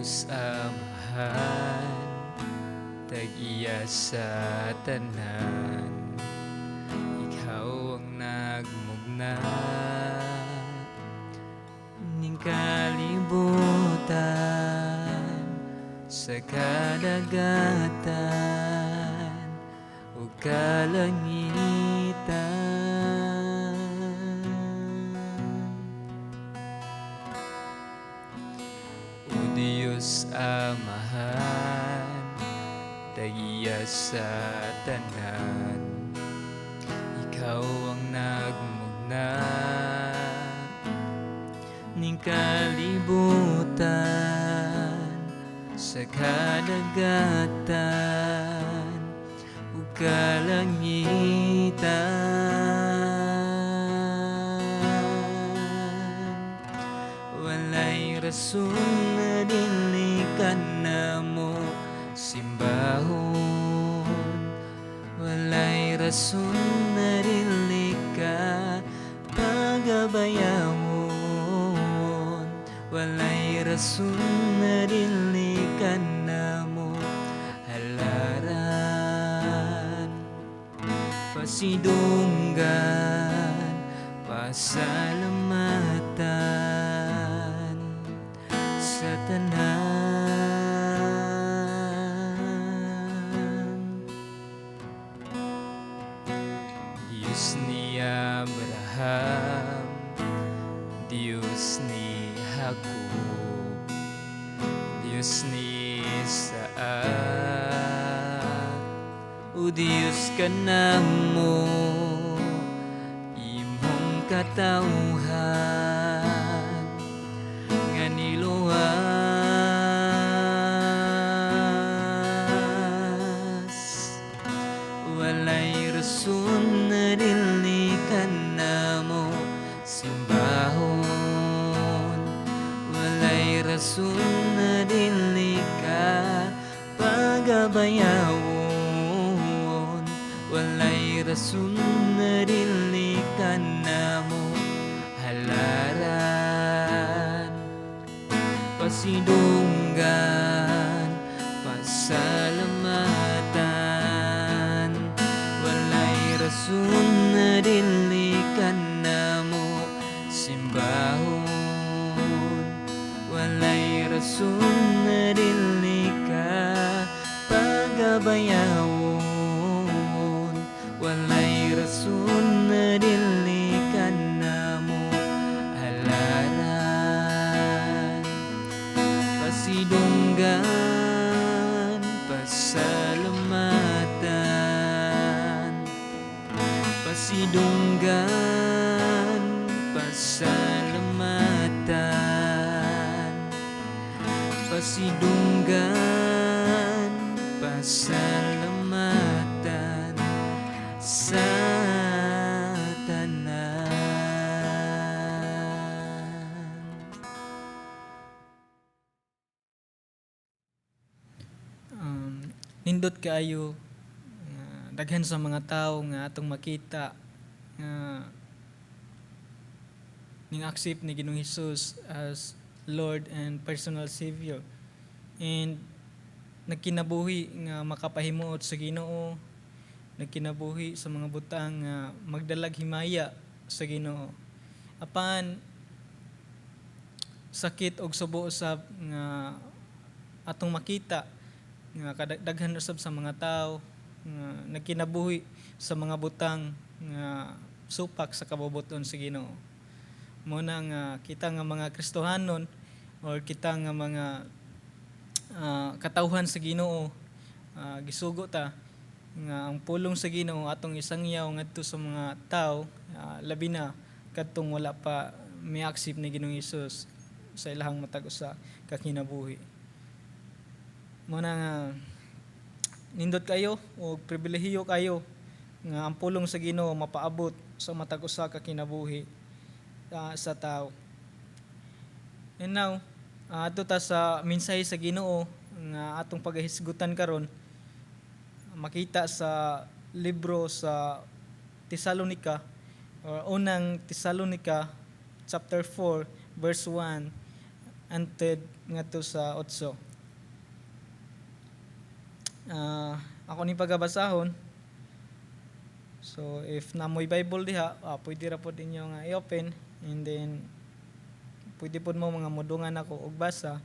Diyos Amahan, tag-iya sa tanan, ikaw ang nagmugna ning kalibutan, sa kadagatan ug kalangitan. O Diyos Amahan, tag-iya sa tanan, ikaw ang nagmugna ning kalibutan, sa kadagatan ug kalangitan. Walay rason na dili ka namo simbahon, walay rason na dili ka pagabayawon, walay rason na dili ka namo halaran, pasidunggan, pasalamatan sa tanan. Diyos ni Abraham, Diyos ni Jacob, Diyos ni Isaac, o Diyos ka namo, imong katawhan nga niluwas. Walay rason na dili ka namo simbahon, walay rason na dili ka pagabayawon, walay rason na dili ka namo halaran, pasidunggan, pasalamatan. Walay rason na dili ka namo simbahon, walay rason na dili ka pagabayawon, walay rason na dili ka namo halaran, pasidunggan, pasalamatan, pasidunggan, pasalamatan, pasidunggan, pasalamatan sa tanan. Nindot kaayo nga daghan sa mga tawo nga atong makita nga ning accept ni Ginoong Hesus as Lord and personal Savior and nagkinabuhi nga makapahimuot sa Ginoo, nagkinabuhi sa mga butang nga magdalag himaya sa Ginoo. Apan sakit og subo usab nga atong makita nga kadaghan usab sa mga tawo nga nagkinabuhi sa mga butang nga supak sa kabubut-on sa Ginoo. Mao na nga kita nga mga Kristohanon or kita nga mga katawhan sa Ginoo, gisugo ta nga ang pulong sa Ginoo atong isangyaw ngadto sa mga tawo, labi na kadtong wala pa mi-accept ni Ginoong Hesus sa ilahang matag usa ka kinabuhi. Mao na nga nindot kayo o pribilehiyo kayo nga ang pulong sa Ginoo mapaabot sa matag usa ka kinabuhi sa tao. And now, adto ta sa mensahe sa Ginoo nga atong pagahisgutan karon, makita sa libro sa Tesalonica or Unang Tesalonica chapter 4 verse 1. hantod ngadto sa 8. Ako ni pagabasahon. So if namoy Bible diha, pwede ra pod ninyo nga i-open and then pwede pod mo mga mudungan ako og basa.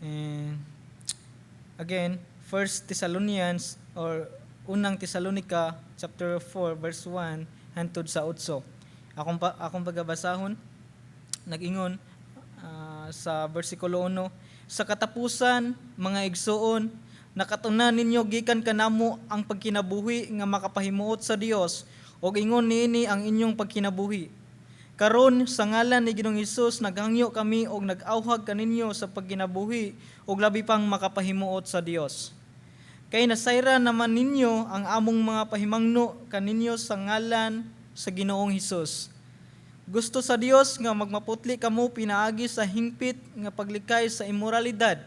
And again, First Thessalonians or Unang Tesalonica chapter 4 verse 1 hantod sa 8. Akong pagabasahon, nag-ingon sa versikulo 1, "Sa katapusan, mga igsuon, nakatunan ninyo gikan kanamo ang pagkinabuhi nga makapahimuot sa Dios, ug ingon niini ang inyong pagkinabuhi. Karon, sa ngalan ni Ginoong Hesus, naghangyo kami og nag-awhag kaninyo sa pagkinabuhi og labi pang makapahimuot sa Dios. Kay nasayran naman ninyo ang among mga pahimangno kaninyo sa ngalan sa Ginoong Hesus. Gusto sa Dios nga magmaputli kamo pinaagi sa hingpit nga paglikay sa imoralidad.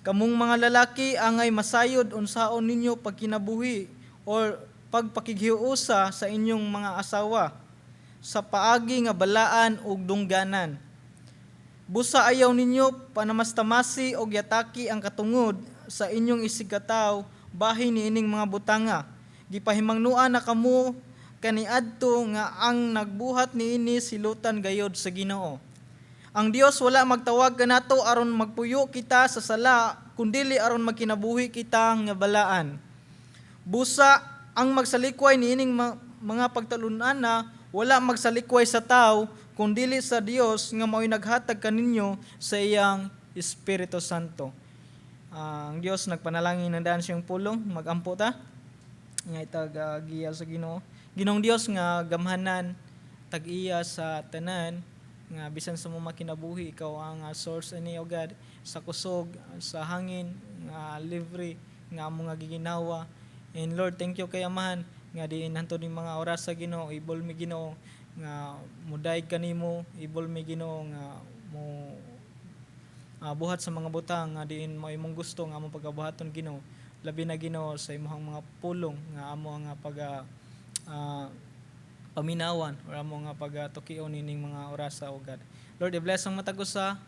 Kamong mga lalaki, angay masayod unsaon ninyo pagkinabuhi or pagpakighiusa sa inyong mga asawa sa paagi nga balaan ug dungganan. Busa ayaw ninyo panamastamasi og yataki ang katungod sa inyong isigkatawo bahin niining mga butanga. Gipahimangnuan na kamo kaniadto nga ang nagbuhat niini silutan gayod sa Ginoo. Ang Dios wala magtawag kanato aron magpuyo kita sa sala, kundili aron magkinabuhi kita nga balaan. Busa ang magsalikway niining mga pagtalun-ana wala magsalikway sa tao kundili sa Dios nga mao'y naghatag kaninyo sa iyang Espiritu Santo." Ang Dios nagpanalangin ng daan siyang pulong, magampo ta. Nga itag giya sa Ginoo. Ginoong Dios nga gamhanan, tag-iya sa tanan nga bisan sa mga kinabuhi, ikaw ang source ani, O God, sa kusog, sa hangin nga libre nga amo nga giginawa. And Lord, thank you kay Amahan nga diin hantod ning mga oras sa Ginoo, ibol mi, Ginoo, nga mudayeg kanimo, ibol mi, Ginoo, nga mo buhat sa mga butang nga diin mo imong gusto nga among pagabuhaton, Ginoo, labi na, Ginoo, sa imong mga pulong nga amo nga pag paminawan or amo nga pagatukion nining mga orasa, O God. Lord, i-bless ang matag usa,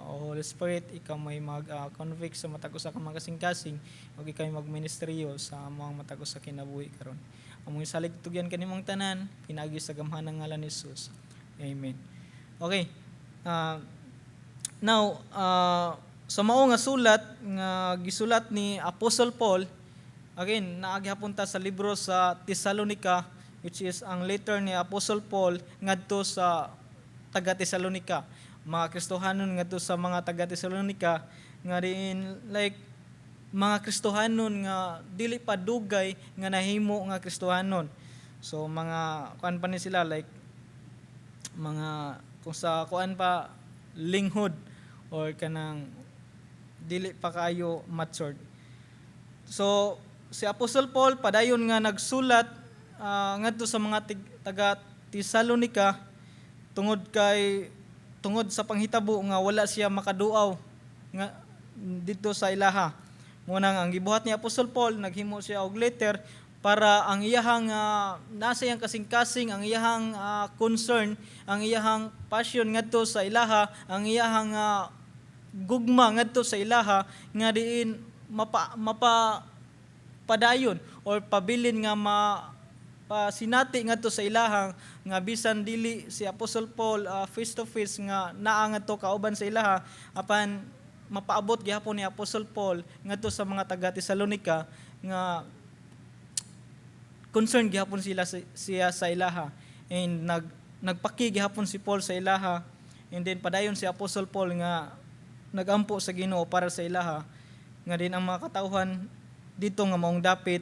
O Holy Spirit, ikaw may mag convict sa matag usa ka mga kasing-kasing ug ikaw may magministeryo sa among matag usa kinabuhi karon. Among isalig tugyan kanimong tanan pinaagi sa gamhanang ngalan ni Jesus. Amen. Okay. Now, sa mao nga sulat nga gisulat ni Apostle Paul, again, naa gihapon ta sa libro sa Thessalonica, which is ang letter ni Apostle Paul ngadto sa taga Thessalonica. Mga Kristohanon, ngadto sa mga taga Thessalonica nga diin like mga Kristohanon nga dili pa dugay nga nahimo nga Kristohanon. So mga kuan pa ni sila, like mga kung sa kuan pa, linghod or kanang dili pa kayo matured. So si Apostle Paul padayon nga nagsulat ngadto sa mga taga Thessalonica tungod sa panghitabo nga wala siya makaduaw nga didto sa ilaha. Mao nang ang gibuhat ni Apostle Paul, naghimo siya og letter para ang iyahang nasa iyang kasing-kasing, ang iyahang concern, ang iyahang passion ngadto sa ilaha, ang iyahang gugma ngadto sa ilaha nga diin mapa mapa padayon or pabilin nga ma pasinati ngadto sa ilahang nga bisan dili si Apostle Paul face to face nga naa ngadto kauban sa ilaha, apan mapaabot gihapon ni Apostle Paul ngadto sa mga taga Tesalonica nga concern gihapon siya sa ilaha and nagpaki gihapon si Paul sa ilaha. And then padayon si Apostle Paul nga nagampo sa Ginoo para sa ilaha nga din ang mga katawhan dito nga maong dapit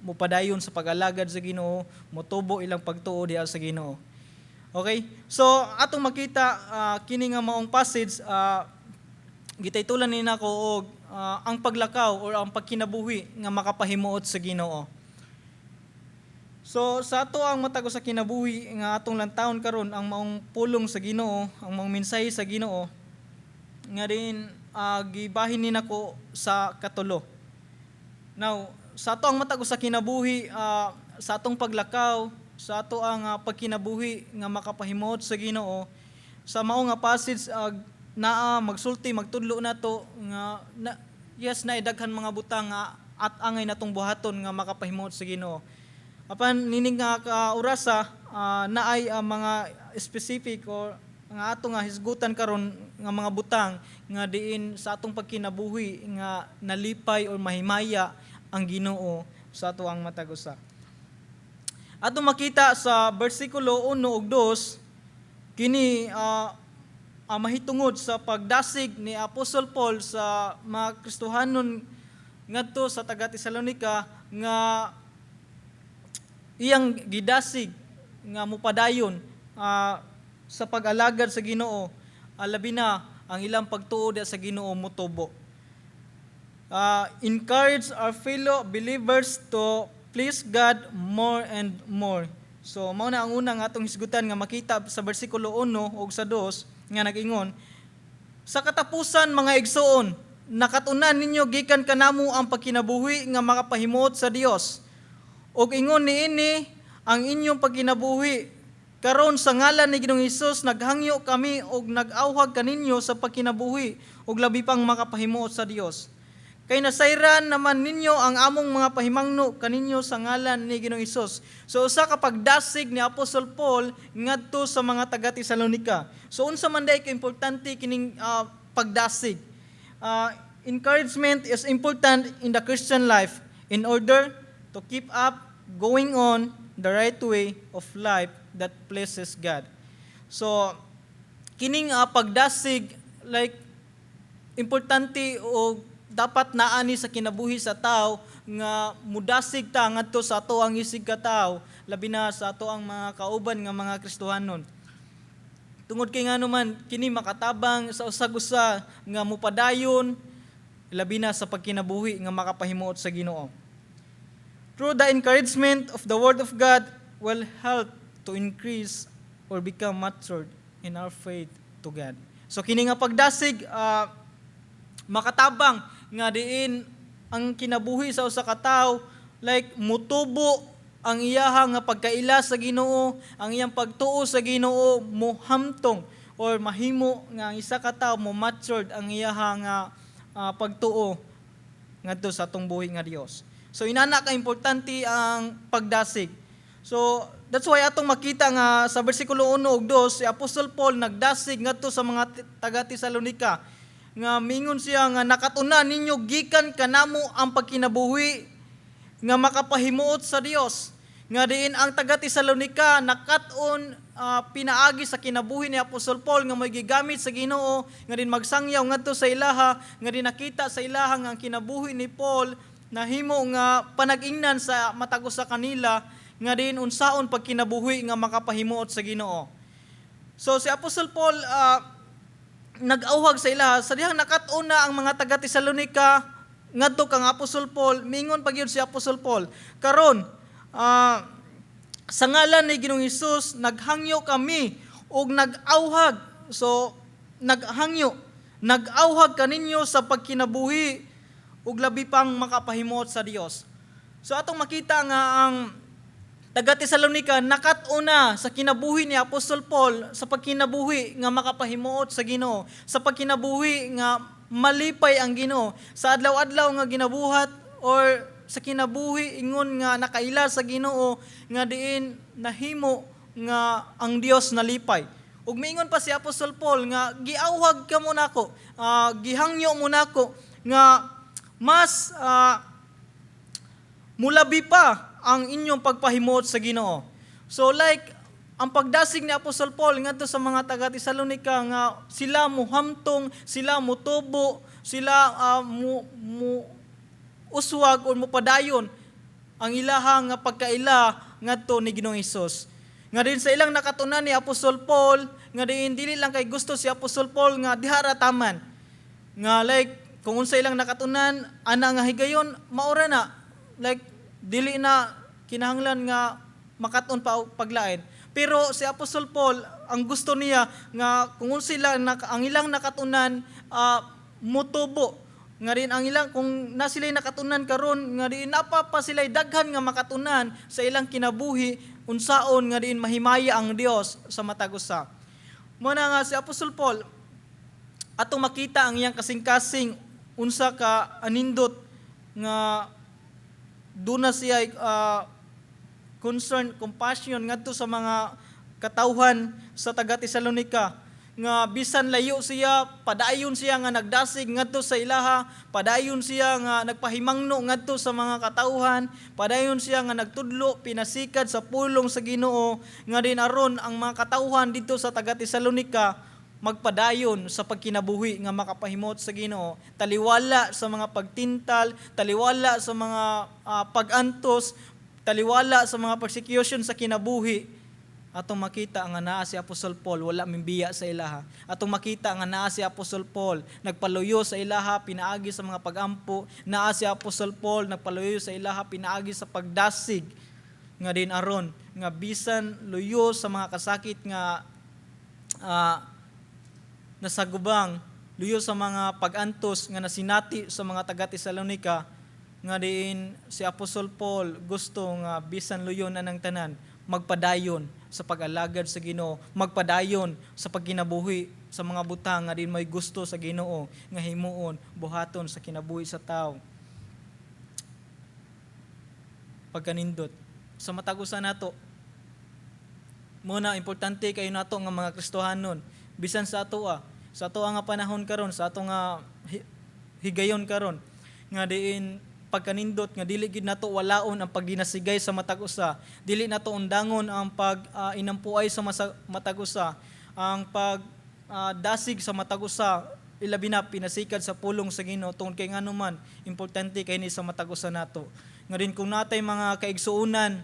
mopadayon sa pag-alagad sa Ginoo, motubo ilang pagtuo diha sa Ginoo. Okay? So atong makita kini nga maong passage, gitaytulan ni nako og ang paglakaw or ang pagkinabuhi nga makapahimuot sa Ginoo. So sa ato ang matag usa kinabuhi nga atong lantawon karon ang maong pulong sa Ginoo, ang maong mensahe sa Ginoo nga din gibahin ni nako sa katulo. Now, sa ato ang matag usa kinabuhi, sa atong paglakaw sa ato ang pagkinabuhi nga makapahimuot sa Ginoo. Sa mao nga passage, naa magsulti, magtudlo nato nga na, yes, na daghan mga butang nga at angay natong buhaton nga makapahimuot sa Ginoo. Apan nining nga ka orasa, naay mga specific or nga ato nga hisgutan karon nga mga butang nga diin sa atong pagkinabuhi nga nalipay or mahimaya ang Ginoo sa ato ang matag usa. Ato makita sa bersikulo 1 ug 2 kini mahitungod sa pagdasig ni Apostol Paul sa mga Kristohanon ngadto sa taga Tesalonica nga iyang gidasig nga mupadayon sa pag-alagad sa Ginoo, labi na ang ilang pagtuo diha sa Ginoo motubo. Encourage our fellow believers to please God more and more. So mao na ang unang atong hisgutan nga makita sa bersikulo 1 ug sa 2 nga nag-ingon, "Sa katapusan, mga igsoon, nakatunan ninyo gikan kanamo ang pagkinabuhi nga makapahimuot sa Dios. Ug ingon niini ang inyong pagkinabuhi. Karon, sa ngalan ni Ginoong Hesus, naghangyo kami og nag-awhag kaninyo sa pagkinabuhi ug labi pang makapahimuot sa Dios. Kay nasayran naman ninyo ang among mga pahimangno kaninyo sa ngalan ni Ginoong Hesus." So usa ka pagdasig ni Apostol Paul ngadto sa mga taga Tesalonica. So unsa man diay ka importante kining pagdasig? Encouragement is important in the Christian life in order to keep up going on the right way of life that pleases God. So kining pagdasig, like, importante o dapat naani sa kinabuhi sa tao nga mudasig ta ngadto sa ato ang isig ka tao, labi na sa ato ang mga kauban nga mga Kristohanon, tungod kay ngano man kini makatabang sa usag-usa nga mupadayon, labi na sa pagkinabuhi nga makapahimuot sa Ginoo. Through the encouragement of the word of God will help to increase or become matured in our faith to God. So kini nga pagdasig, makatabang nga diin ang kinabuhi sa usa ka tawo, like, mutubo ang iyaha nga pagkaila sa Ginoo, ang iyang pagtuo sa Ginoo mohamtong or mahimo nga ang isa ka tawo mo matured ang iyaha nga pagtuo ngadto sa atong buhi nga Dios. So inana ka importante ang pagdasig. So that's why atong makita nga sa bersikulo 1 ug 2, si Apostol Paul nagdasig ngadto sa mga taga Tesalonica nga mingon siya nga nakatunan ninyo gikan kanamo ang pagkinabuhi nga makapahimuot sa Dios, nga diin ang taga Tesalonica nakat-on pinaagi sa kinabuhi ni Apostol Paul nga may gigamit sa Ginoo nga din magsangyaw ngadto sa ilaha, nga din nakita sa ilaha nga ang kinabuhi ni Paul nahimo nga panag-ingnan sa matag usa kanila nga din unsaon pagkinabuhi nga makapahimuot sa Ginoo. So si Apostol Paul nag-awhag sa ilaha sa dihang nakat-on na ang mga taga Tesalonica ngadto kang Apostol Paul. Mingon pa gyud si Apostol Paul, "Karon, sa ngalan ni Ginoong Hesus, naghangyo kami ug nag-awhag." So naghangyo, nag-awhag kaninyo sa pagkinabuhi ug labi pang makapahimuot sa Dios. So atong makita nga ang taga Tesalonica nakat-on na sa kinabuhi ni Apostol Paul sa pagkinabuhi nga makapahimuot sa Ginoo, sa pagkinabuhi nga malipay ang Ginoo sa adlaw-adlaw nga ginabuhat or sa kinabuhi ingon nga nakaila sa Ginoo nga diin nahimo nga ang Dios nalipay. Ug miingon pa si Apostol Paul nga giawhag ka mo nako, gihangyo mo nako nga mas mulabi pa ang inyong pagpahimuot sa Ginoo. So like, ang pagdasig ni Apostol Paul ngadto sa mga taga Tesalonica nga sila muhamtong, sila mutubo, sila mu uswag o mupadayon ang ilaha nga pagkaila ngadto ni Ginoong Hesus. Nga din sa ilang nakatunan ni Apostol Paul, nga din dili lang kay gusto si Apostol Paul nga diha ra taman. Nga like, kung unsa ilang nakatunan ana nga higayon, maura na. Like, dili na kinahanglan nga makat-on pa og paglain. Pero si Apostol Paul, ang gusto niya nga kung unsa sila ang ilang nakatunan, mutubo nga rin ang ilang, kung na sila'y nakatunan karon, nga di napa pa sila'y daghan nga makatunan sa ilang kinabuhi. Unsaon nga diin mahimaya ang Dios sa matag usa. Mao na nga si Apostol Paul, atong makita ang iyang kasing-kasing, unsa ka anindot nga duna siya concern, compassion ngadto sa mga katawhan sa taga Tesalonica, nga bisan layo siya, padayon siya nga nagdasig ngadto sa ilaha, padayon siya nga nagpahimangno ngadto sa mga katawhan, padayon siya nga nagtudlo pinasikad sa pulong sa Ginoo, nga din aron ang mga katawhan didto sa taga Tesalonica magpadayon sa pagkinabuhi nga makapahimot sa Ginoo, taliwala sa mga pagtintal, taliwala sa mga pag-antos, taliwala sa mga persecution sa kinabuhi. Atong makita nga naa si Apostol Paul, wala mimbiya sa ilaha. Atong makita nga naa si Apostol Paul, nagpaluyo sa ilaha pinaagi sa mga pagampo. Naa si Apostol Paul, nagpaluyo sa ilaha pinaagi sa pagdasig, nga din aron nga bisan luyo sa mga kasakit nga nasagubang, luyo sa mga pagantos nga nasinati sa mga taga Tesalonica, nga diin si Apostol Paul gusto nga bisan luyo na ng tanan, magpadayon sa pag-alagad sa Ginoo, magpadayon sa pagkinabuhi sa mga butang nga din may gusto sa Ginoo nga himuon, buhaton sa kinabuhi sa tao. Pagkanindot sa matag usa nato, mao na importante kayo nato nga mga Kristohanon, bisan sa ato nga panahon karon, sa ato nga higayon karon, nga diin pagkanindot nga dili gid nato walaon ang pagdinasigay sa matag usa, dili nato undangon ang pag inampuay sa matag usa, ang pag dasig sa matag usa, ilabi na pinasikad sa pulong sa Ginoo, tungod kay ngano man importante kay ni sa matag usa nato, nga din kung natay mga kaigsuonan,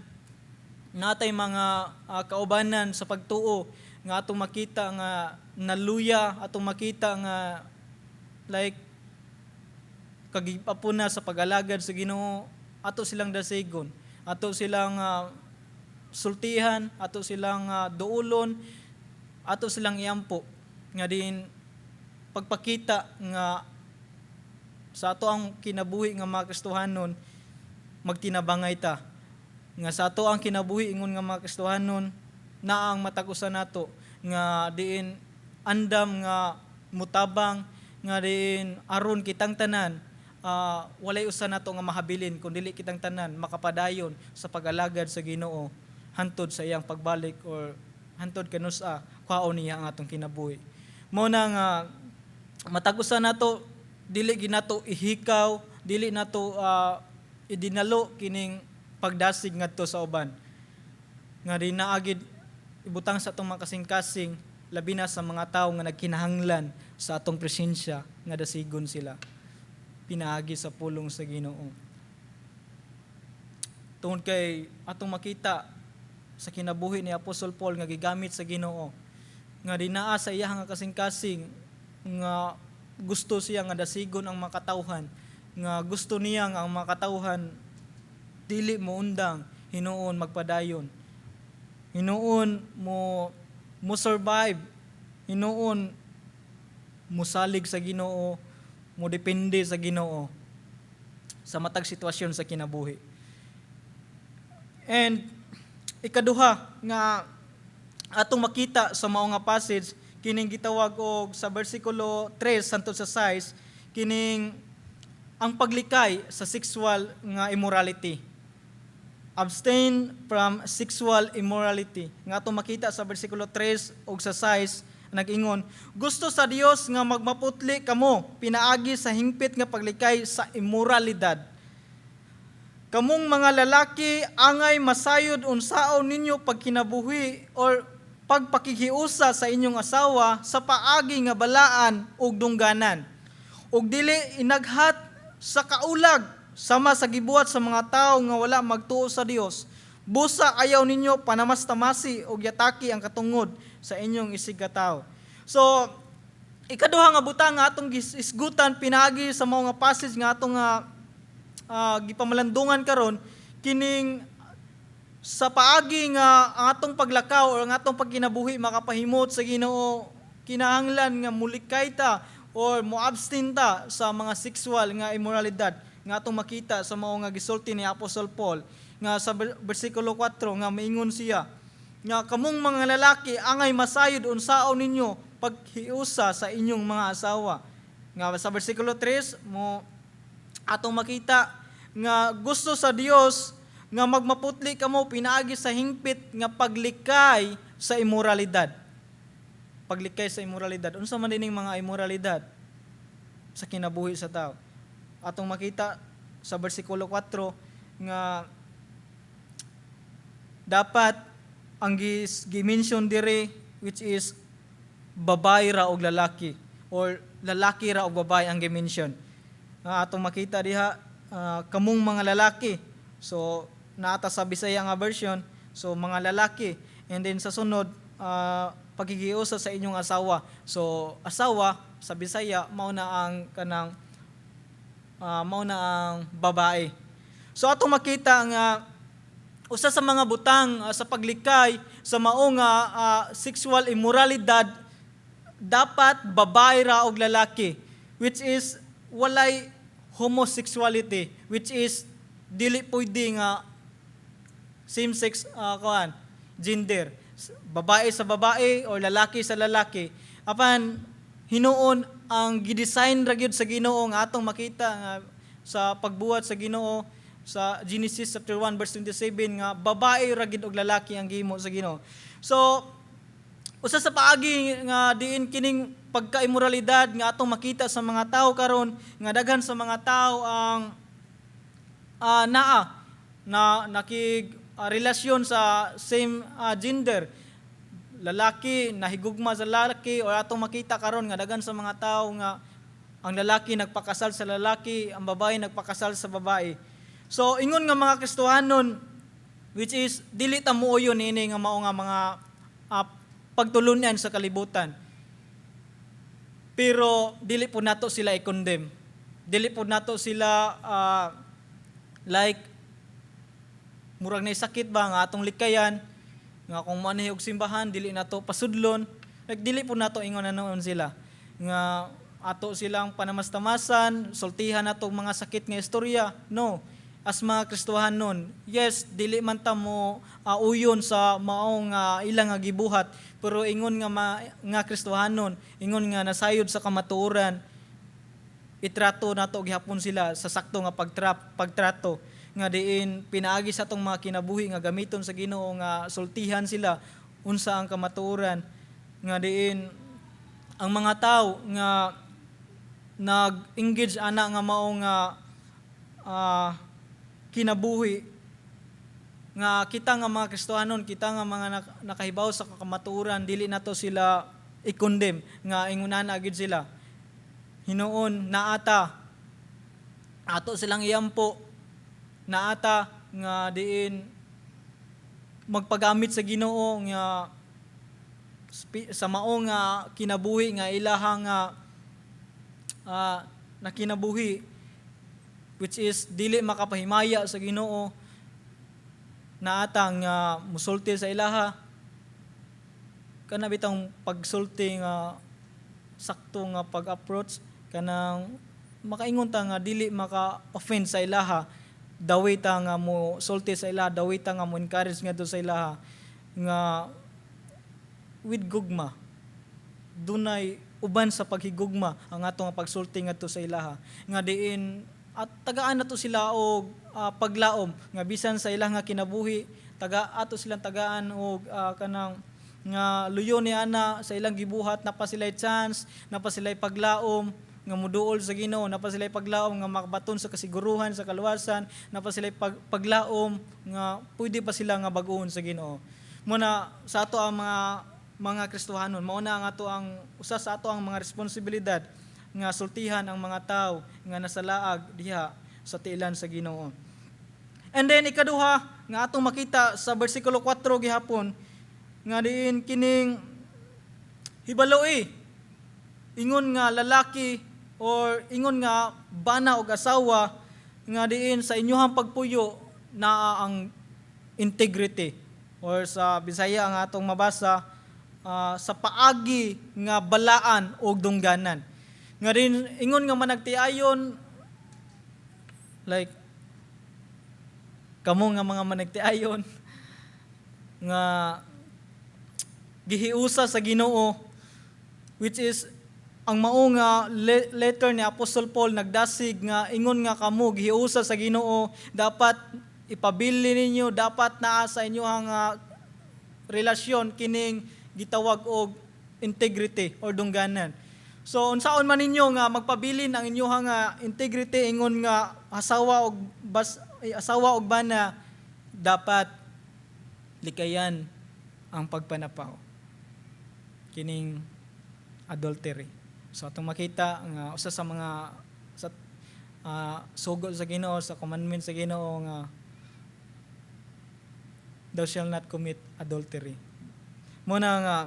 natay mga kaubanan sa pagtuo nga atong makita nga naluya, atong makita nga like kagipapo na sa pag-alagad sa Ginoo, ato silang dasigon, ato silang sultihan, ato silang duulon, ato silang iampo, nga din pagpakita nga sa ato ang kinabuhi nga mga Kristohanon, magtinabangay ta, nga sa ato ang kinabuhi ingon nga mga Kristohanon, naa ang matag usa nato nga diin andam nga mutabang, nga diin aron kitang tanan walay usa nato nga mahabilin kun dili kitang tanan makapadayon sa pag-alagad sa Ginoo hantod sa iyang pagbalik or hantod kanusa kuhaon niya ang atong kinabuhi. Mao na nga matag usa nato, dili ginato ihikaw, dili nato idinalo kining pagdasig ngadto sa uban, nga di naagid ibutang sa atong mga kasing-kasing, labi na sa mga tawo nga nagkinahanglan sa atong presensya nga dasigon sila pinaagi sa pulong sa Ginoo. Tungod kay atong makita sa kinabuhi ni Apostol Paul nga gigamit sa Ginoo, nga dinaa sa iya nga kasing-kasing nga gusto siya nga dasigon ang mga katawhan, nga gusto niya nga ang mga katawhan dili mo undang, hinuon magpadayon, hinuon mo mo survive, hinuon mosalig sa Ginoo, mo depende sa Ginoo sa matag sitwasyon sa kinabuhi. And ikaduha nga atong makita sa mao nga passage, kining gitawag og sa bersikulo 3 hantod sa 6, kining ang paglikay sa sexual nga immorality. Abstain from sexual immorality. Nga atong makita sa bersikulo 3 ug sa 6, nag-ingon, "Gusto sa Dios nga magmaputli kamo pinaagi sa hingpit nga paglikay sa immoralidad. Kamong mga lalaki, angay masayod unsaon ninyo pagkinabuhi or pagpakikiusa sa inyong asawa sa paagi nga balaan ug dungganan. Ug dili inaghat sa kaulag sama sa gibuhat sa mga tawo nga wala magtuo sa Dios. Busa ayaw ninyo panamastamasi og yataki ang katungod sa inyong isigkatawo." So ikaduha nga butang nga atong isgutan pinaagi sa mao nga passage nga atong gipamalandungan karon, kining sa paagi nga ang atong paglakaw o ang atong pagkinabuhi makapahimot sa Ginoo, kinahanglan nga mulikay ta or mo-abstain ta sa mga sexual nga immoralidad nga atong makita sa mao nga gisulti ni Apostol Paul. Nga sa versikulo 4 nga maingon siya nga kamong mga lalaki, angay masayod unsaon ninyo paghiusa sa inyong mga asawa. Nga sa versikulo 3 mo atong makita nga gusto sa Dios nga magmaputli kamo pinaagi sa hingpit nga paglikay sa imoralidad. Paglikay sa imoralidad. Unsa man dining mga imoralidad sa kinabuhi sa tao? Atong makita sa versikulo 4 nga dapat ang gi-mention diri, which is babae ra og lalaki or lalaki ra og babae ang gi-mention. Nga atong makita diha, kamong mga lalaki. So naata sa Bisaya nga version, so mga lalaki, and then sa sunod, paghihiusa sa inyong asawa. So asawa sa Bisaya mao na ang babae. So atong makita nga usa sa mga butang sa paglikay sa mao nga sexual immoralidad, dapat babae ra og lalaki, which is walay homosexuality, which is dili pwede nga same sex kuan gender, babae sa babae or lalaki sa lalaki. Apan hinuon ang gidesign ra gyud sa Ginoo nga atong makita nga sa pagbuhat sa Ginoo sa Genesis chapter 1 verse 27 nga babae ra gid og lalaki ang gihimo sa Ginoo. So usa sa paagi nga diin kining pagkaimoralidad nga atong makita sa mga tao karon, nga daghan sa mga tao ang naa na nakig relasyon sa same gender, lalaki nahigugma sa lalaki, or atong makita karon nga daghan sa mga tao nga ang lalaki nagpakasal sa lalaki, ang babae nagpakasal sa babae. So ingon nga mga Kristohanon, which is dili ta muuyon ini nga mao nga mga pagtulunan sa kalibutan. Pero dili po nato sila i-condemn. Dili po nato sila like murag na sakit ba nga atong likayan nga kung moanhi og simbahan dili nato pasudlon. Like dili po nato ingon na noon sila nga ato silang panamastamasan, sultihan nato mga sakit nga istorya. No, as mga Kristohanon, yes, dili man ta mo uyon sa maong ilang nga gibuhat, pero ingon nga nga Kristohanon, ingon nga nasayod sa kamatuoran, itrato nato gihapon sila sa sakto nga pagtrato nga diin pinaagi sa atong mga kinabuhi nga gamiton sa Ginoo nga sultihan sila unsa ang kamatuoran, nga diin ang mga tao nga nag-engage ana nga mao nga kinabuhi, nga kita nga mga Kristohanon, kita nga mga nakahibaw sa kamatuoran, dili nato sila i-condemn nga ingunana gid sila. Hinuon naata ato silang iampo, naata nga diin magpagamit sa Ginoo nga sa mao nga kinabuhi nga ilahang nga na kinabuhi, which is dili makapahimaya sa Ginoo, naata nga musulti sa ilaha kana bitang pagsulti nga sakto nga pag-approach, kanang makaingon ta nga dili maka-offend sa ilaha, dawi ta nga mo sulti sa ilaha, dawi ta nga mo encourage ngadto sa ilaha nga with gugma, dunay uban sa paghigugma ang atong pagsulti ngadto sa ilaha, nga diin at tagaan nato sila og paglaom nga bisan sa ilang nga kinabuhi, taga ato silang tagaan og kanang nga luyo ni ana sa ilang gibuhat, na pa sila'y chance, na pa sila'y paglaom nga muduol sa Ginoo, na pa sila'y paglaom nga makabaton sa kasiguruhan sa kaluwasan, na pa sila'y paglaom nga pwede pa sila nga bag-ohon sa Ginoo. Muna sa ato ang mga Kristohanon, mao na ang ato ang usa sa ato ang mga responsibilidad nga sultihan ang mga tao nga nasa laag diha sa tiilan sa Ginoo. And then ikaduha nga atong makita sa bersikulo 4 gihapon nga diin kining hibaloi ingon nga lalaki or ingon nga bana og asawa nga diin sa inyuhang pagpuyo naa ang integrity, or sa Bisaya ang atong mabasa, sa paagi nga balaan og dungganan, nga din ingon nga managtiayon, like Kamo nga mga managtiayon nga gihiusa sa Ginoo, which is ang mao nga letter ni Apostle Paul nagdasig nga ingon nga kamo gihiusa sa Ginoo, dapat ipabili ninyo, dapat naa sa inyo nga relasyon kining gitawag og integrity or dungganan. So unsaon man ninyo nga magpabilin ang inyong nga integrity ingon nga asawa og bas, ay, asawa og bana, dapat likayan ang pagpanapaw, kining adultery. So atong makita nga usa sa mga sa sugo sa Ginoo, sa commandment sa Ginoo nga "Thou shall not commit adultery." Mao na nga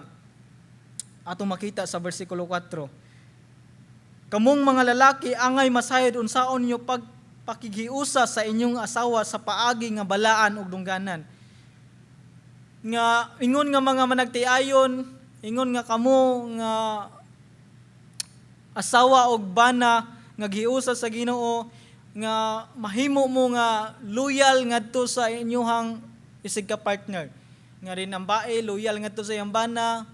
atong makita sa versikulo 4, "Kamong mga lalaki, angay masayod unsaon ninyo pagpakighiusa sa inyong asawa sa paagi nga balaan ug dungganan." Nga ingon nga mga managtiayon, ingon nga kamo nga asawa og bana nga gihiusa sa Ginoo, nga mahimo mo nga loyal ngadto sa inyuhang isig ka partner. Nga rin ang bae loyal ngadto sa iyang bana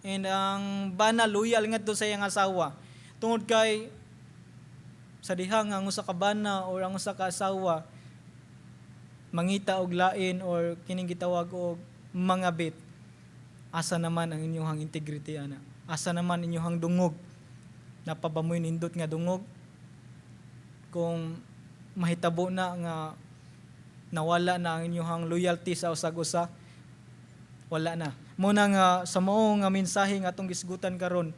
and ang bana loyal ngadto sa iyang asawa. Tungod kay sa diha nga ang usa ka bana or ang usa ka asawa mangita og lain or kining gitawag og mangabit, asa naman ang inyong integrity ana? Asa naman inyong dungog? Naa pa ba mo'y nindot nga dungog kung mahitabo na nga nawala na ang inyong loyalty sa usag usa? Wala na. Mao na nga sa mao nga mensahe nga atong gisgutan karon,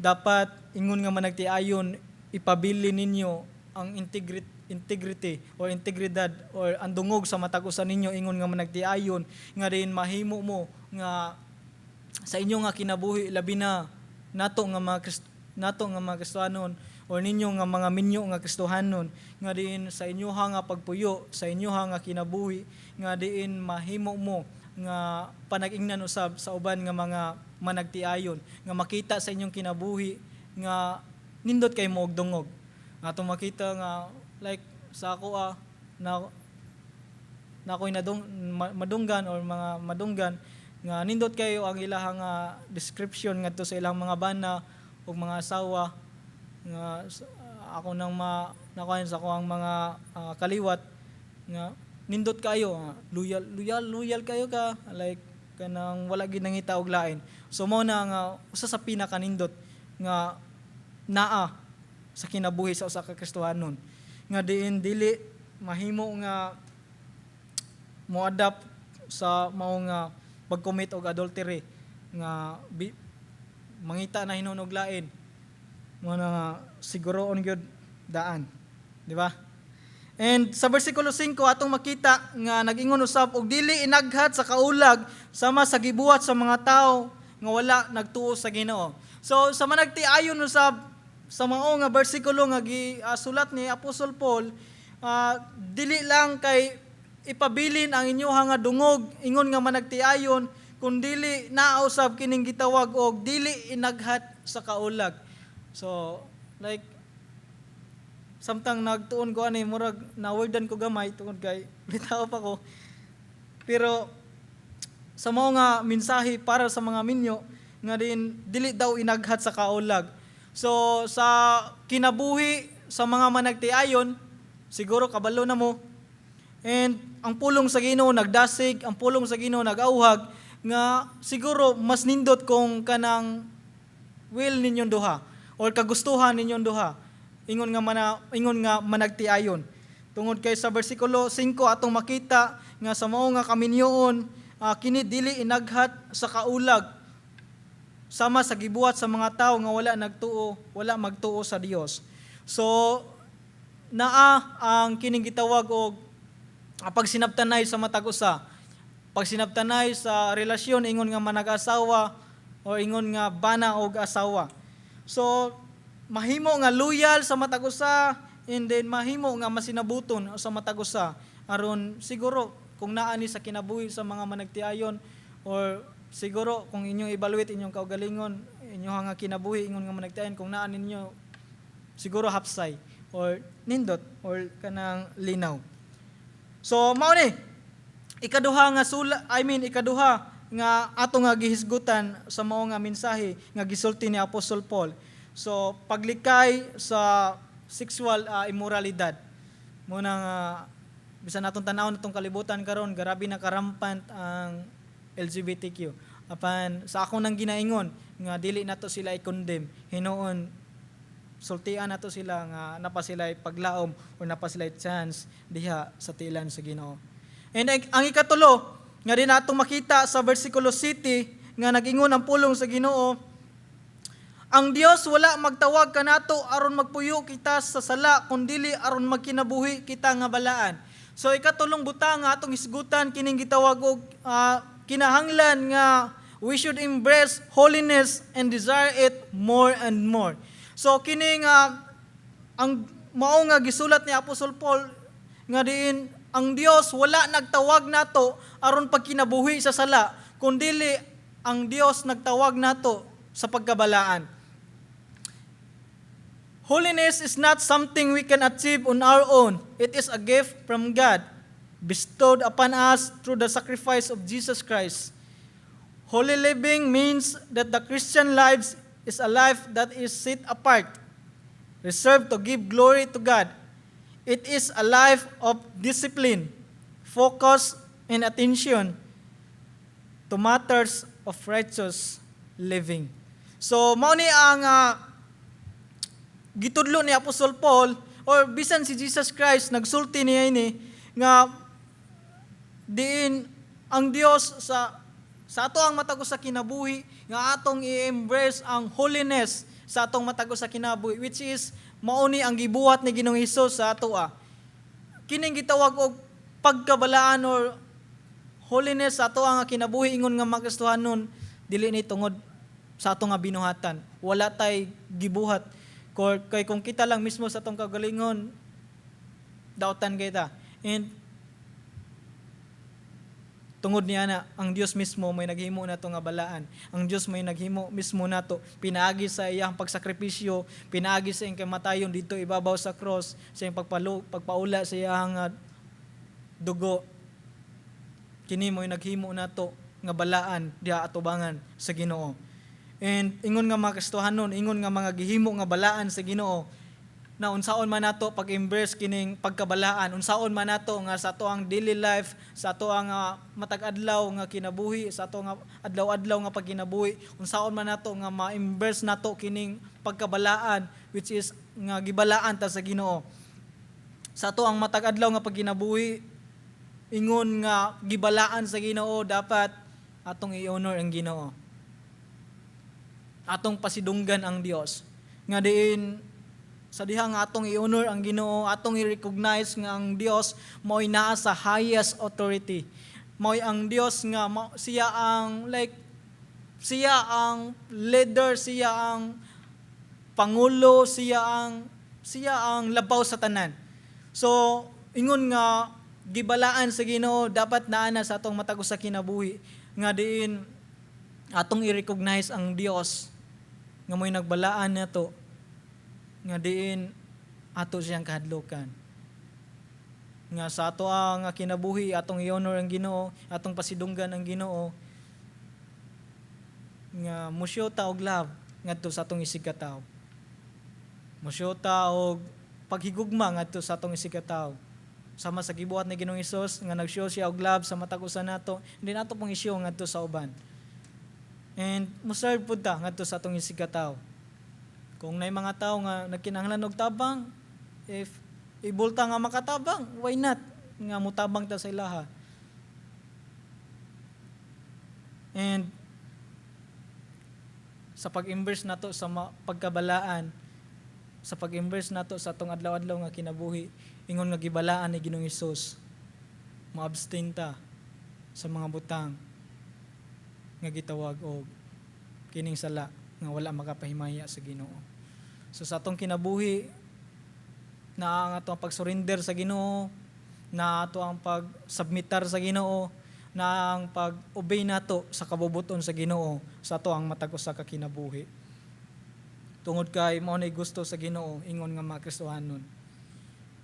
dapat ingon nga managtiayon, ipabili ninyo ang integrity or integridad or ang dungog sa matag usa ninyo ingon nga managtiayon, nga din mahimo mo nga sa inyo nga kinabuhi, labi na nato nga mga Kristohanon or ninyo nga mga minyo nga Kristohanon, nga diin sa inyo nga pagpuyo, sa inyo nga kinabuhi, nga diin mahimo mo nga panag-ingnan usab sa uban nga mga managtiayon, nga makita sa inyong kinabuhi nga nindot kay mo og dungog. Nga atong makita nga like sa ako na na ako'y madunggan or mga madunggan nga nindot kayo ang ilahang nga description ngadto sa ilang mga bana ug mga asawa, nga ako nang ma nakuha sa ako ang mga kaliwat nga nindot kayo, loyal, loyal, loyal kayo ka, like kanang wala gid nangita og lain. So mao na nga usa sa pinakanindot nga naa sa kinabuhi sa usa ka Kristohanon, nga diin dili mahimo nga mo-adapt sa mao nga pag-commit og adultery, nga mangita na hinuon og lain. Mao na nga siguroon gyud daan, di ba? And sa versikulo 5 atong makita nga nag-ingon usab og "dili inaghat sa kaulag sama sa gibuhat sa mga tao nga wala nagtuo sa Ginoo." So sa managtiayon usab, sa mao nga bersikulo nga gisulat ni Apostol Paul, dili lang kay ipabilin ang inyuha nga dungog ingon nga managtiayon, kundili naa usab kining gitawag og dili inaghat sa kaulag. So like samtang nagtuon ko ani, murag nawordan ko gamay tungod kay bitaw pa ko. Pero sa mao nga mensahe para sa mga minyo nga din dili daw inaghat sa kaulag. So sa kinabuhi sa mga managtiayon, siguro kabalo na mo. And ang pulong sa Ginoo nagdasig, ang pulong sa Ginoo nagauhag nga siguro mas nindot kung kanang will ninyong duha or kagustuhan ninyong duha ingon nga managtiayon. Tungod kay sa bersikulo 5 atong makita nga sa mao nga kaminyoon, kini dili inaghat sa kaulag sama sa gibuhat sa mga tao nga wala nagtuo, wala magtuo sa Dios. So naa ang kining gitawag og pagsinabtanay sa matag usa, pagsinabtanay sa relasyon ingon nga manag-asawa o ingon nga bana og asawa. So mahimo nga loyal sa matag usa and then mahimo nga masinabuton sa matag usa, aron siguro kung naa ni sa kinabuhi sa mga managtiayon or siguro kung inyong evaluate inyong kaugalingon, inyong nga kinabuhi ingon nga managtiayon, kung naa ninyo, siguro hapsay or nindot or kanang linaw. So mao ni ikaduha nga sula, I mean, ikaduha nga ato nga gihisgutan sa mao nga mensahe nga gisulti ni Apostle Paul. So paglikay sa sexual immoralidad. Muna nga bisan natong tan-awon atong kalibutan karon, grabe na ka-rampant ang LGBTQ. Apan sa ako nang ginaingon nga dili nato sila i-condemn. Hinuon sultian nato sila nga napa sila paglaom or napa sila chance diha sa tilan sa Ginoo. And ang ikatulo nga din natong makita sa versikulo 7 nga nag-ingon ang pulong sa Ginoo, "Ang Dios wala magtawag kanato aron magpuyo kita sa sala, kundili aron magkinabuhi kita nga balaan." So ikatulong butang nga atong hisgutan, kining gitawag og kinahanglan nga we should embrace holiness and desire it more and more. So kini nga ang mao nga gisulat ni Apostle Paul nga diin ang Dios wala nagtawag nato aron pagkinabuhi sa sala, kundili ang Dios nagtawag nato sa pagkabalaan. Holiness is not something we can achieve on our own. It is a gift from God, bestowed upon us through the sacrifice of Jesus Christ. Holy living means that the Christian lives is a life that is set apart, reserved to give glory to God. It is a life of discipline, focus, and attention to matters of righteous living. So, mao ni ang gitudlo ni Apostle Paul or bisan si Jesus Christ nagsulti niya ini nga diin ang Dios sa ato ang matag usa kinabuhi nga atong i-embrace ang holiness sa atong matag usa kinabuhi, which is mao ni ang gibuhat ni Ginoong Hesus sa ato. Kining gitawag og pagkabalaan or holiness sa ato ang kinabuhi, ingon nga mga Kristohanon, dili ni tungod sa ato nga binuhatan. Wala tay gibuhat. Kay kung kita lang mismo sa atong kagalingon, dautan kita. And tungod niya na ang Dios mismo may naghimo nato nga balaan. Ang Dios may naghimo mismo nato pinaagi sa iyang pagsakripisyo, pinaagi sa iyang kamatayon dito ibabaw sa cross, sa iyang pagpaula sa iyang dugo. Kini mo'y naghimo nato nga balaan diha atubangan sa Ginoo. And ingon nga mga Kristohanon, ingon nga mga gihimo nga balaan sa Ginoo, na unsaon man nato pag-embrace kining pagkabalaan, unsaon man nato nga sa ato ang daily life, sa ato ang matag adlaw nga kinabuhi, sa ato nga adlaw-adlaw nga pagkinabuhi, unsaon man nato nga ma-embrace nato kining pagkabalaan, which is nga gibalaan ta sa Ginoo. Sa ato ang matag adlaw nga pagkinabuhi, ingon nga gibalaan sa Ginoo, dapat atong i-honor ang Ginoo. Atong pasidunggan ang Dios. Nga diin sa diha nga atong i-honor ang Ginoo, atong i-recognize nga ang Dios mao'y naa sa highest authority. Mao'y ang Dios nga siya ang, like, siya ang leader, siya ang pangulo, siya ang labaw sa tanan. So ingon nga gibalaan sa Ginoo, dapat naa na sa atong matag usa kinabuhi nga diin atong i-recognize ang Dios nga mo'y nagbalaan nato, nga diin ato siyang kahadlukan. Nga sa ato ang kinabuhi, atong i-honor ang Ginoo, atong pasidunggan ang Ginoo, nga musyo ta og love ngadto sa atong isigkatawo. Musyo ta og paghigugma ngadto sa atong isigkatawo. Sama sa gibuhat ni Ginoong Hesus nga nag-show siya og love sa matag usa nato, hindi nato pong i-show ngadto sa uban. And mo-serve pud ta ngadto sa atong isigkatawo. Kung naay mga tao nga nagkinahanglan og tabang, if able ta nga makatabang, why not nga mutabang ta sa ilaha? And sa pag-embrace nato sa pagkabalaan, sa pag-embrace nato sa atong adlaw-adlaw nga kinabuhi, ingon nga gibalaan ni Ginoong Hesus, mo-abstain ta sa mga butang nga gitawag og kining sala nga wala makapahimaya sa Ginoo. So sa atong kinabuhi, na ang atong pag-surrender sa Ginoo, na ato ang pag-submitar sa Ginoo, na ang pag-obey nato sa kabubuton sa Ginoo sa ato ang matag usa ka kinabuhi. Tungod kay mao nay gusto sa Ginoo ingon nga mga Kristohanon.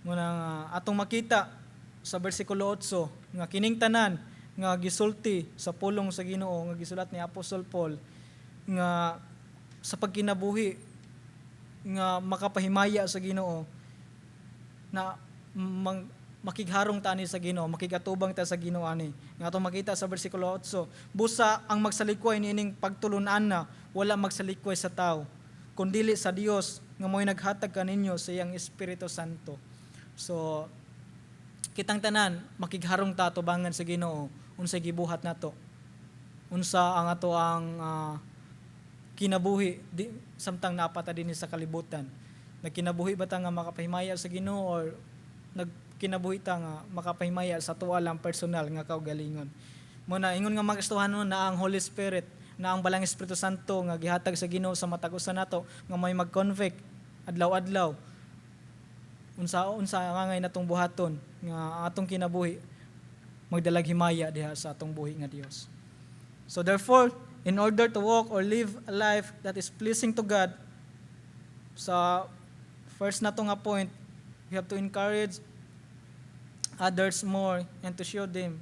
Muna nga atong makita sa sa bersikulo 8 nga kining tanan nga gisulti sa pulong sa Ginoo nga gisulat ni Apostol Paul nga sa pagkinabuhi nga makapahimaya sa Ginoo na makigharong ta ani sa Ginoo, makigatubang ta sa Ginoo ani. Nga atong makita sa bersikulo 8, busa ang magsalikway niining pagtulunan na wala magsalikway sa tao, kundili sa Dios nga mo'y naghatag kaninyo sa iyang Espiritu Santo. So kitang tanan makigharong ta tubangan sa Ginoo unsay gibuhat nato. Unsa ang ato ang kinabuhi di, samtang naa pa ta dinhi sa kalibutan. Nagkinabuhi ba ta nga makapahimaya sa Ginoo or nagkinabuhi ta nga makapahimaya sa tuwa lang personal nga kaugalingon? Mao na ingon nga mga Kristohanon na ang Holy Spirit, na ang Balang Espiritu Santo nga gihatag sa Ginoo sa matag usa nato nga may mag-convict adlaw-adlaw unsa unsa ang angay natong buhaton nga atong kinabuhi magdalag himaya diha sa atong buhi nga Dios. So therefore, in order to walk or live a life that is pleasing to God, sa first nato nga point, we have to encourage others more and to show them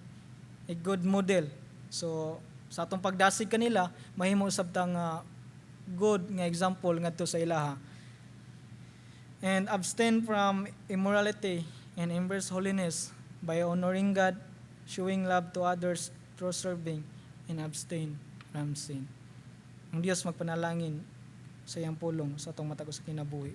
a good model. So sa atong pagdasig kanila, mahimo usab ta nga good nga example ngadto sa ilaha. And abstain from immorality and embrace holiness by honoring God, showing love to others through serving, and abstain from sin. Ang Dios magpanalangin sa iyang pulong sa atong matag usa kinabuhi.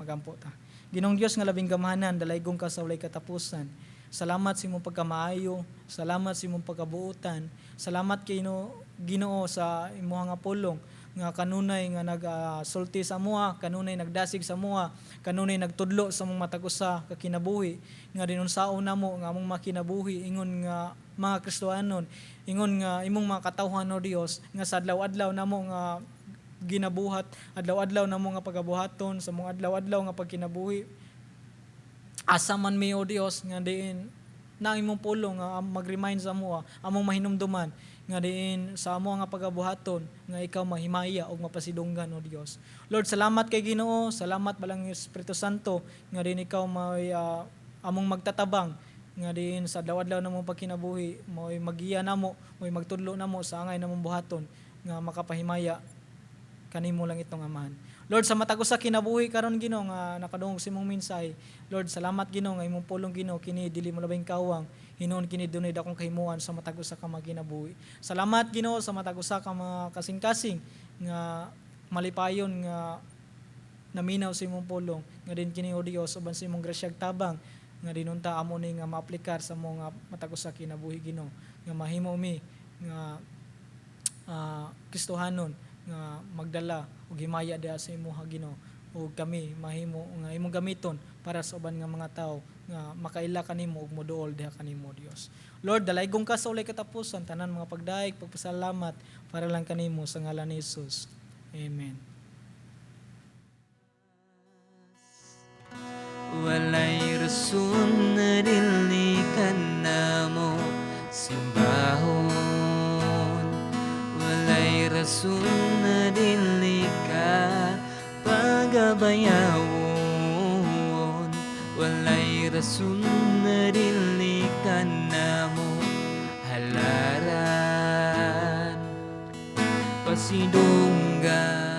Magampo ta. Ginoong Dios nga labing gamhanan, dalaygong ka sa walay katapusan. Salamat sa imong pagkamaayo, salamat sa imong pagkabuotan, salamat kay Ginoo sa imong nga pulong nga kanunay nga nagasulti sa amoa, kanunay nagdasig sa amoa, kanunay nagtudlo sa among matag usa ka kinabuhi nga dinunsaon namo nga among makinabuhi ingon nga mga Kristohanon, ingon nga imong mga katawhan, o Dios, nga sa adlaw-adlaw namo nga ginabuhat, adlaw-adlaw namo nga pagabuhaton, sa mong adlaw-adlaw nga pagkinabuhi. Asa man mi, o Dios, nga diin na ang imong pulong nga mag-remind sa amoa, among mahinumduman nga diin sa amo nga pagabuhaton nga ikaw mahimaya ug mapasidunggan, o Dios. Lord, salamat kay Ginoo, salamat Balang Espiritu Santo nga diin ikaw may among magtatabang nga diin sa adlaw-adlaw namong pagkinabuhi mo'y magiya namo, mo'y magtudlo namo sa angay namong buhaton nga makapahimaya kanimo lang itong Amahan. Lord, sa matag usa kinabuhi karon, Ginoo, nga nakadungog sa imong mensahe. Lord, salamat, Ginoo, nga imong pulong, Ginoo, kini dili mo labing kawang. Hinuon kini dunay dakong kahimuan sa matag usa ka mga kinabuhi. Salamat, Ginoo, sa matag usa ka mga kasing-kasing nga malipayon nga naminaw sa imong pulong nga din kini, o Dios, uban sa imong grasyag tabang nga dinunta amo ni nga maaplikar sa mga matag usa kinabuhi, Ginoo, nga mahimo mi nga Kristohanon nga magdala og himaya diha sa imuha, Ginoo, ug kami mahimo nga imong gamiton para sa uban nga mga tawo nga makaila kanimo ug moduol diha kanimo, Dios. Lord, dalaygong ka sa walay katapusan. Tanan mga pagdayeg, pagpasalamat para lang kanimo sa ngalan ni Jesus. Amen. Walay rason na dili ka namo simbahon. Walay rason na dili ka pagabayawon. Walay rason na dili ka namo halaran, pasidunggan.